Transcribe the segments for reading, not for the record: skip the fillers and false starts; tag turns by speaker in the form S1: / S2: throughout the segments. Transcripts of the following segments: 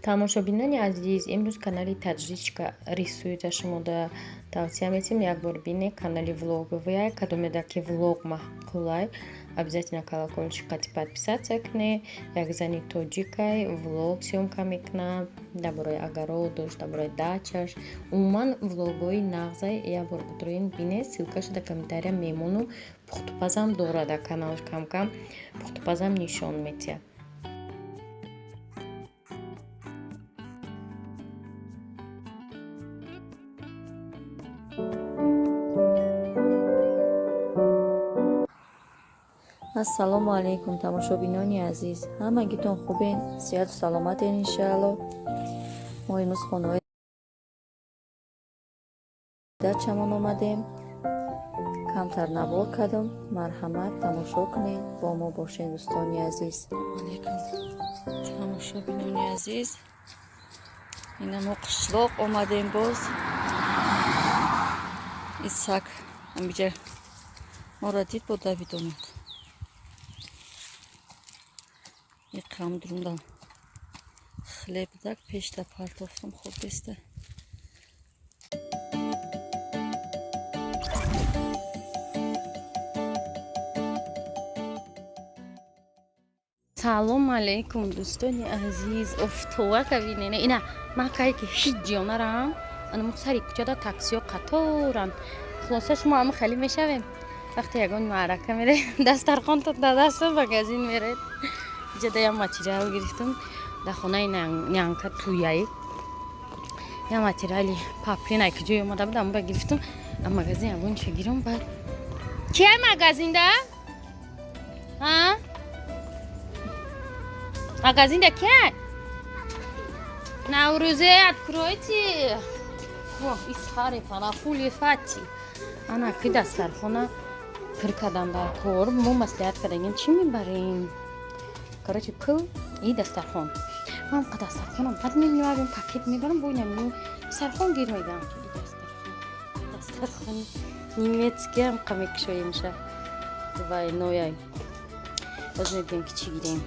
S1: Тамошобинони азиз, имрӯз канали Таджичка рисуета шумода тавсия метиҳем, як бор бинед. Канали влоговый, кадомеда ки влог маъқулай, обязательно колокольчик қати подписаться кунед. Як зани тоҷикай, влог съёмка мекунад дар бораи огородаш, дар бораи дачаш, умуман влогҳои нағзай. Як бор бидроин, бинед, ссылкаша дар комментария мемонам. Пухтупазам дорад дар каналаш, кам-кам пухтупазам нишон медиҳад.
S2: Ассалому алайкум, тамошобинони азиз, ҳамагитон хубен, сиҳату саломатен, иншаалло. Мо имрӯз хонаҳои дачамон омадем, камтар навор кардам, марҳамат, тамошо кунед, бо мо бошед, дӯстони азиз. Алайкум, тамошобинони азиз, ина мо қишлоқ омадем боз. Исак ҳамиҷа моро дид, бо давид омад. Иқам дурундам, хлеб дак пешта партофтам, хурдеста.
S1: Салому алайкум, дӯстони азиз. Офтовака бинена, ина ман кае ки ҳеҷ ҷо нарам, анамо сари кӯчада таксиҳо қаторанд. Хулоса, шумо ҳама хеле мешавем, вақте ягон маърака меред, дастархонто дар дасту магазин меред. Иҷода як материал гирифтам, дар хонаи нянка туяй як материали паплин ай куҷое омада буд, амра гирифтам. А магазин ягон ча гирам, баъд кияй магазинда? А магазинда кияй? Наврӯзе откройте. Исхаре парафули фати ана ки дастархона пир кардам дар кор. Мо маслиҳат кардагем, чӣ мебарем. Короче, пул и дастархон. Ман қа дастархонам бад мемеёрам, пакет мебарам, бо инам дастархон гир мегам. Дастархони немецкий ам қа мекушоемша вай нояй. Боз мебинем, ки чӣ гирем.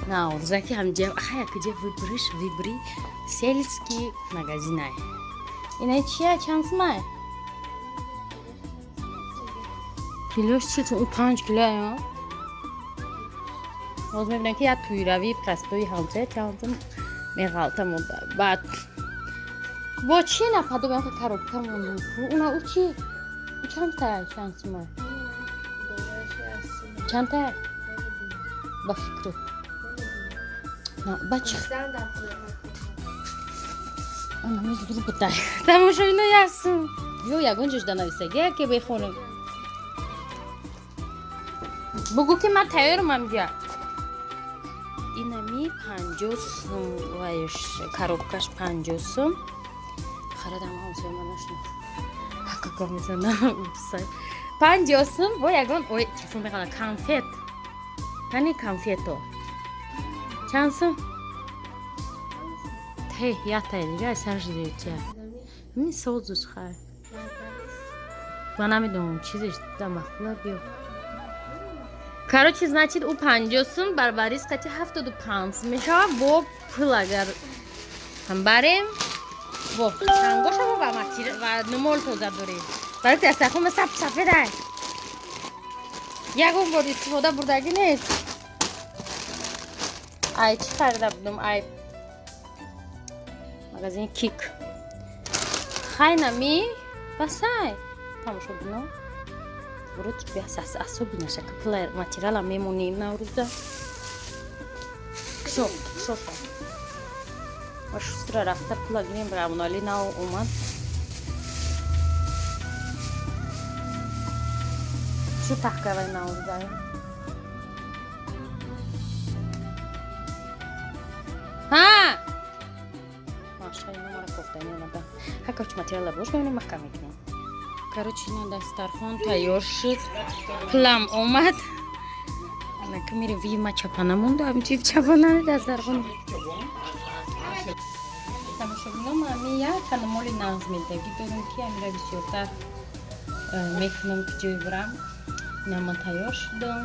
S1: Наврӯзаки ҳамҷа хая куҷа выберешь, выбери, сельский магазинай. Инай чия, чанд сумай? Килош чи? У 5 кило. Боз мебинам, ки як тӯйравӣ простой ҳамсая чанд сум меғалтам. Баъд бо чи нападобам, коробка монду. Уна у чи? У чандта, чанд сумай? Чандта ба фикру ба чи? Ана мезур будай, тамошобино, ясум ё ягон ҷош данависаги, яке бехонем. Бугӯ, ки ман тайёрам амҷа. Инами 50 сум, вайш коробкаш 50 сум харадам. Ҳамсоя ман нашнохт, ҳаққа мезанам. 50 сум бо ягон, ой, телефон мехонам. Конфет кани, конфето чанд сум? Те ятай дига сарш зиёдтия. Ҳамин созуш хай, ман намедонам чизеш да махула. Биё, короче, значит, ӯ 50 сум барбарис қати 75 сум мешавад. Бо пул агар ҳам барем, бо чангошамо ва ва нумол тоза дорем. Барои дастархон сап сафедай, ягон бор истифода бурдагӣ нест. Ай чӣ харида будум? Ай магазини Кик. Хайнами басай, тамошобино, вроде асоби наша, ки пула материала мемонем. Наврӯза шо шо ва шустра рафта пула гирем. Рамонали нав омад. Чӣ тахкавай наврӯза? Ҳа, машаи мара кофтани омада. Ҳа, короче, материала бош мемонем, маҳкам мекунем. Короче, ина дастархон тайёр шуд, пулам омад. Анака мерем. Ви ма чапана монда, амчи чапана дастархон. Тамошобино, ами як канамоли нағз медагӣ дорем, ки амира бисёртар мекунам, ки ҷой бурам. Ина ман тайёр шудам.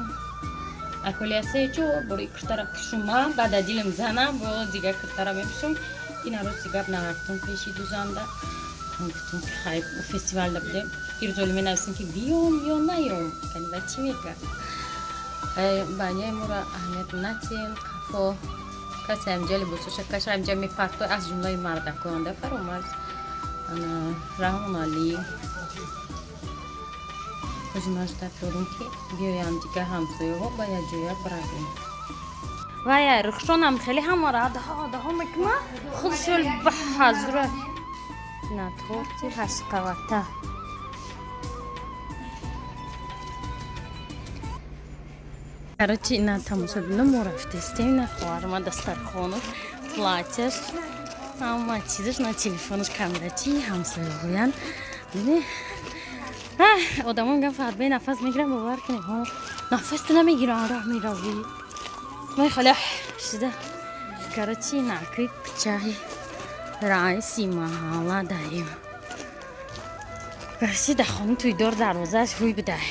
S1: Аколи се чор бор куртара пӯшума, баъд дилам зана, бо дигар куртара мепӯшум. Ина рости гап нарафтум пеши дузанда. Гуфтум ки хай, фестивалда будем. Ирзоли менависем ки биём ё наём. Кани ба чӣ мега? Баняи моро аҳамият натиҳем, қафо касе ҳамҷа либосоша каша ҳамҷа мепарто, аз ҷумлаи мардаконда фаромарз. Ана Раҳмон Алӣ. Ҳозир ман ждать дорум ки биёянд дигар ҳамсояҳо, ба як ҷоя биравем. Вая рухшонам хеле ҳамаро даҳо даҳо мекуна, худшол ба ҳазура. На торти ҳаштқавата. Короче, ина тамошобино, мо рафтестем, ина хоҳарма дастархону платьяш, ҳама чизаш, на телефонаш, камерачи ҳамсояҳоян. Бини, одамо мегӯян фарбе нафас мегирам, бовар кунем, нафас ту намегирам, раҳ меравӣ. Май хеле шида. Короче, наки кучаи раиси маҳалла даем. Короче, дар хони туйдор дарвозааш ҳуй будай.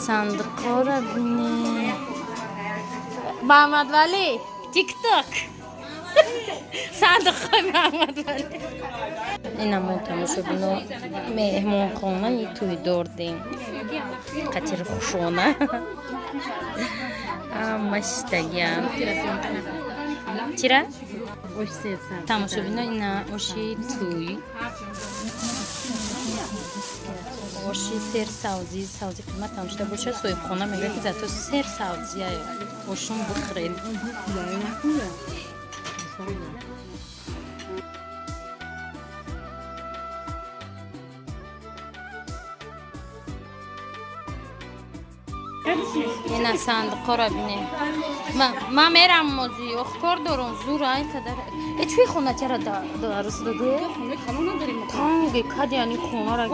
S1: Сандуқҳоро бинед. Маҳаммадвалӣ, тикток. Сандуқҳои Маҳаммадвалӣ. Ина мо тамошобино меҳмонхонаи туйдор дем. Қатир хушона. Ҳама шиштагиам. Чира? Тамошобино, ина оши туй. Оши сер савзӣ, савзӣ қимат там шуда бошад, соҳибхона мегӯяд ки зато сер савзия, ошун бихӯред. Ина сандуқҳоро бинед. Ман мерам мози, ох кор дорум, зур ай қадар. Э чӯи хона чара арӯс доде? Танге кади ани хонара ки.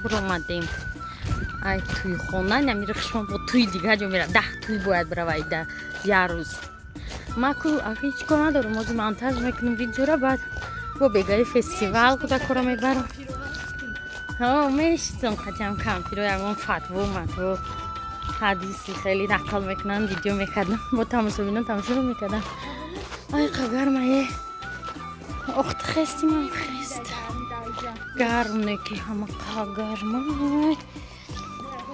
S1: Биромадем. Ай туйхона, намира хушмон бо туй дигар ҷо мера. 10 туй бояд биравай да як рӯз. Ма ку ахи ҳеҷ кор надорам, мози монтаж мекунем видеора, баъд бо бегаи фестивал кӯдакҳоро мебарам. Мешитам қатиам кампиро ягон фатво матво ҳадиси хеле нақл мекунанд, видео мекардам, бо тамошобинон тамошо мекардам. Ай қа гармае. Охт хести ман хест. Гарм не ки ҳама қа гармай.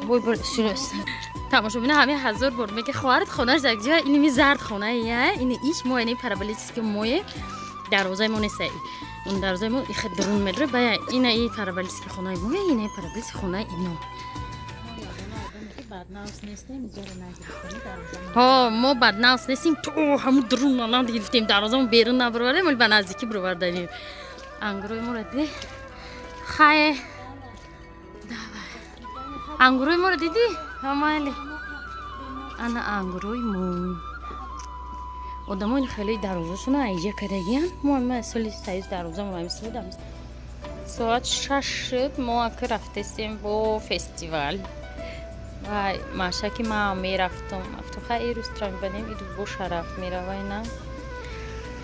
S1: Бой бор шурӯст. Тамошобино ҳамин ҳазор бор мега хоҳарат хонааш дар ҷа иними зард хонае, ини иш мо ини параболически мое дарвозаи мо нест. Он дарвозаи мо ихе дурун медора, бая ина и параболически хонаи мо, ина и параболически хонаи ино. Ҳо, мо баднавс нестем, то ҳамун дурун нанд гирифтем, дарвозамо берун набаровардем, вале ба наздикӣ бировардаем. Ангурои моро диди? Хае. Давай. Ангурои моро дидӣ? Ҳамайли. Ана ангурои мо. Одамони хеле дарвозашона айҷа кардагиян. Мо ама соли союз дарвозамо ҳамин судам. Соат 6 шуд, мо ака рафтестем бо фестивал. Вай, машаки ман мерафтам. Афтум хай ирӯз трамбанем, ирӯз бо шараф меравай на.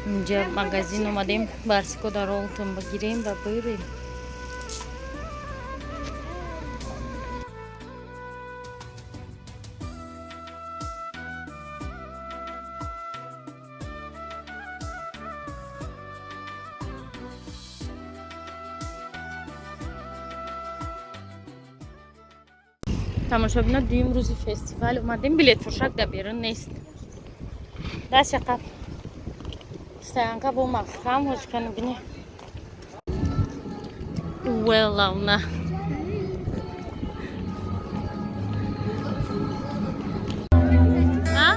S1: Инҷа магазин омадем, барсико дар Олтон бигирем ва бирем. Тамошобино, дуюм рӯзи фестивал омадем, билетфурӯшак дар берун нест. Даст шақаб. Стоянка бо маҳкам ҳоҷикани бини. Уелавна. А?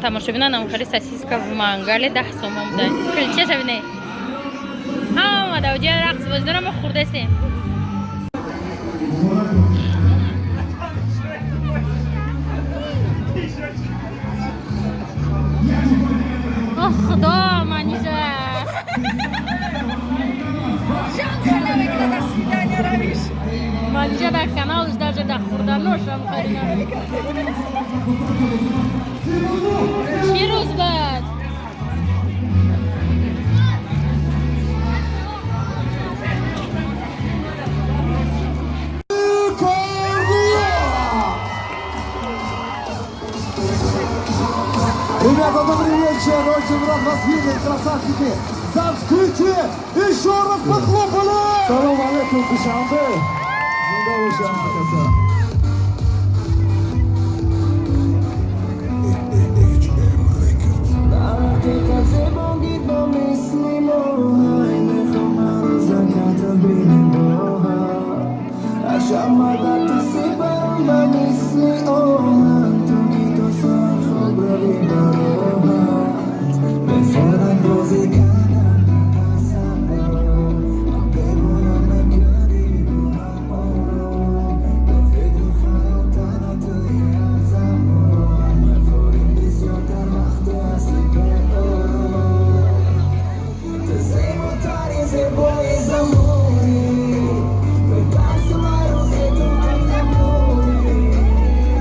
S1: Тамошобино, намхари сосиска в мангале 10 сомон буда. Килчаша бинед. Ҳама давҷа рақс бозӣ дорам, мо хурдастем. Ох, худо, Манижа. Иҷа дар каналш, даже дар хурданош ҳам хеле. Чӣ рӯз бад?
S3: Ребята, добрый вечер! Очень рад вас видеть, красавчики! За вскрытие! Еще раз похлопали!
S4: Салом алейкум, Душанбе! Зинда бошед ҳама.
S5: Ҳақиқат зебогит ба мисли моҳай, мехоҳам рӯзаката бинем бо ҳам. Ҳар мадад ту сипарам ба мисли оҳан, ту ки то сар хоб равӣ бароҳат. Мефорад бозӣ кардан ба асабам, ман певона накардӣ будам ором. Ба фикру хаёл тана туи ҳар замон, мефорим бисёртар вақте ҳастӣ беором. Ту зеботарин зебои замонӣ, метарсам ҳар рӯзе ту намонӣ.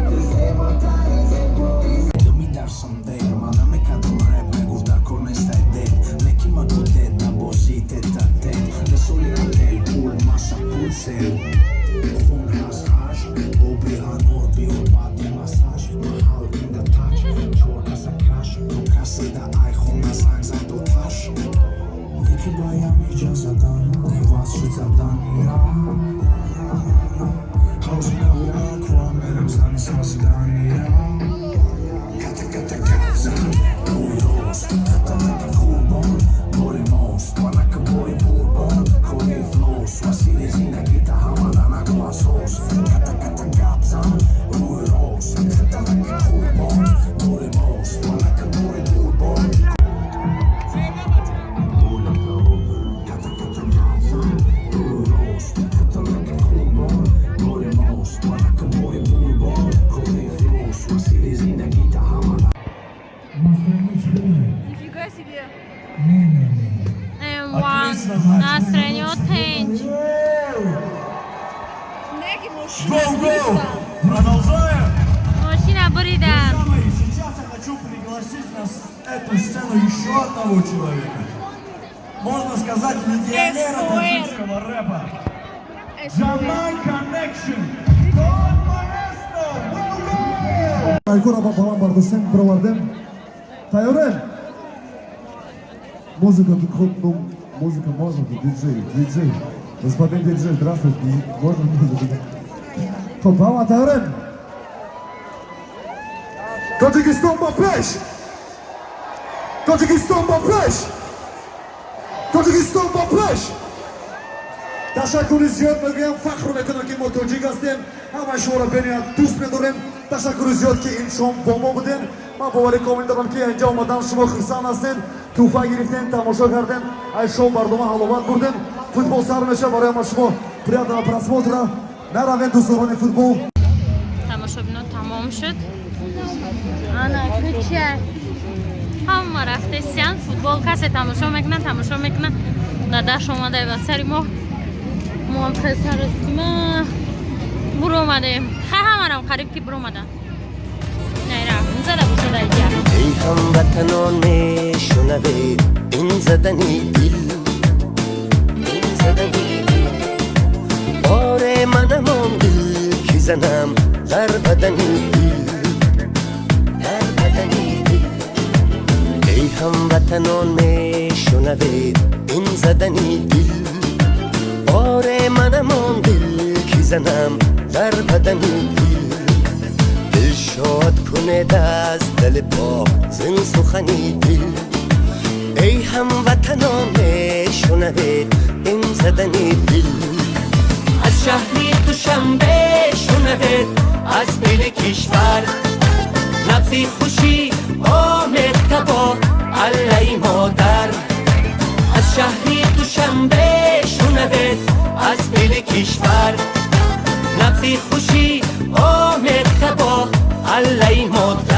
S5: Ту зеботарин зебои.
S6: Митарсам дер, ма намекардам рэп, мегуфт дар кор нестай дед, лекин ма гудет да бозӣ тета тет, да соли отел пул маса пул сел хун ҳаст ҳаш оби анор биёр, баъди массаж маҳал инда тач чор каса каш то касе да ай хона занг зад оташ, яки баям иҷозадан иваз шуд задан я ҳозир навяк мерам зани сазидани я. Ката ката кавзан рӯйрост хатанаки қурбон бори мост ванака бори бурбон кори ифлос васири зиндагита ҳамада нагу асос. Ката ката гапзан рӯйрост хатанаки қурбон бори мост ванака бори бурбон. Ката ката гапзан рӯйрост хатанаки қурбон бори мост ванака бори бурбон кори ифлос васири зиндагита ҳамада.
S7: Нифига себе!
S1: М1 настроение тенч.
S7: Неки мошина.
S4: Go, go! Продолжаем!
S1: Мошина буридан.
S4: Друзья мои, сейчас я хочу пригласить на эту сцену еще одного человека. Можно сказать, легионера
S7: СОР.
S4: Таджикского рэпа. Джамай Connection. Дон Маэстро. Go, go!
S3: Айкора ба баланд бардоштем, бировардем. Тайёрем? Музыка тут, ну, музыка можно, тут диджей, диджей. Господин диджей, здравствуйте, можно музыку? Хоб, ҳама тайёрем? Тоҷикистон ба пеш! Тоҷикистон ба пеш! Тоҷикистон ба пеш! Ташаккури зиёд мегӯям, фахр мекунам, ки мо тоҷик ҳастем. Ҳамаи шуморо бениҳоят дӯст медорем. Ташаккури зиёд, ки ин шом бо мо будем. Ман боварӣ комил дорам, ки инҷа омадан шумо хурсанд ҳастед, тӯҳфа гирифтем, тамошо кардем, ай шом барнома ҳаловат бурдем. Футбол сар мешавад, барои ҳама шумо приятного просмотра. Наравем, дӯстдорони футбол.
S1: Тамошобино, тамом шуд. Ана кӯча ҳама рафтесиян, футбол касе тамошо мекунад, тамошо мекунад. Дадаш омада ба сари мо, моам хесаростима буромадем. Хай, ҳамарам қариб ки буромадан. Найра зада бошада иҷа.
S8: Эй ҳамватанон, мешунавед ин задани дил, ин задани дил? Оре, манам он дил, ки занам дар бадани дил, дар бадани дил. Эй ҳамватанон, мешунавед ин задани дил? Оре, манам он дил, ки занам дар бадани дил. Дил шод кунед аз дили пок зин сухани дил. Эй ҳамватанон, мешунавед ин задани дил? Аз шаҳри Душанбе шунавед, аз дили кишвар набзи хушӣ омехта бо аллаи модар. Аз шаҳри Душанбе шунавед, аз дили кишвар набзи хушӣ омехта бо аллаи модар.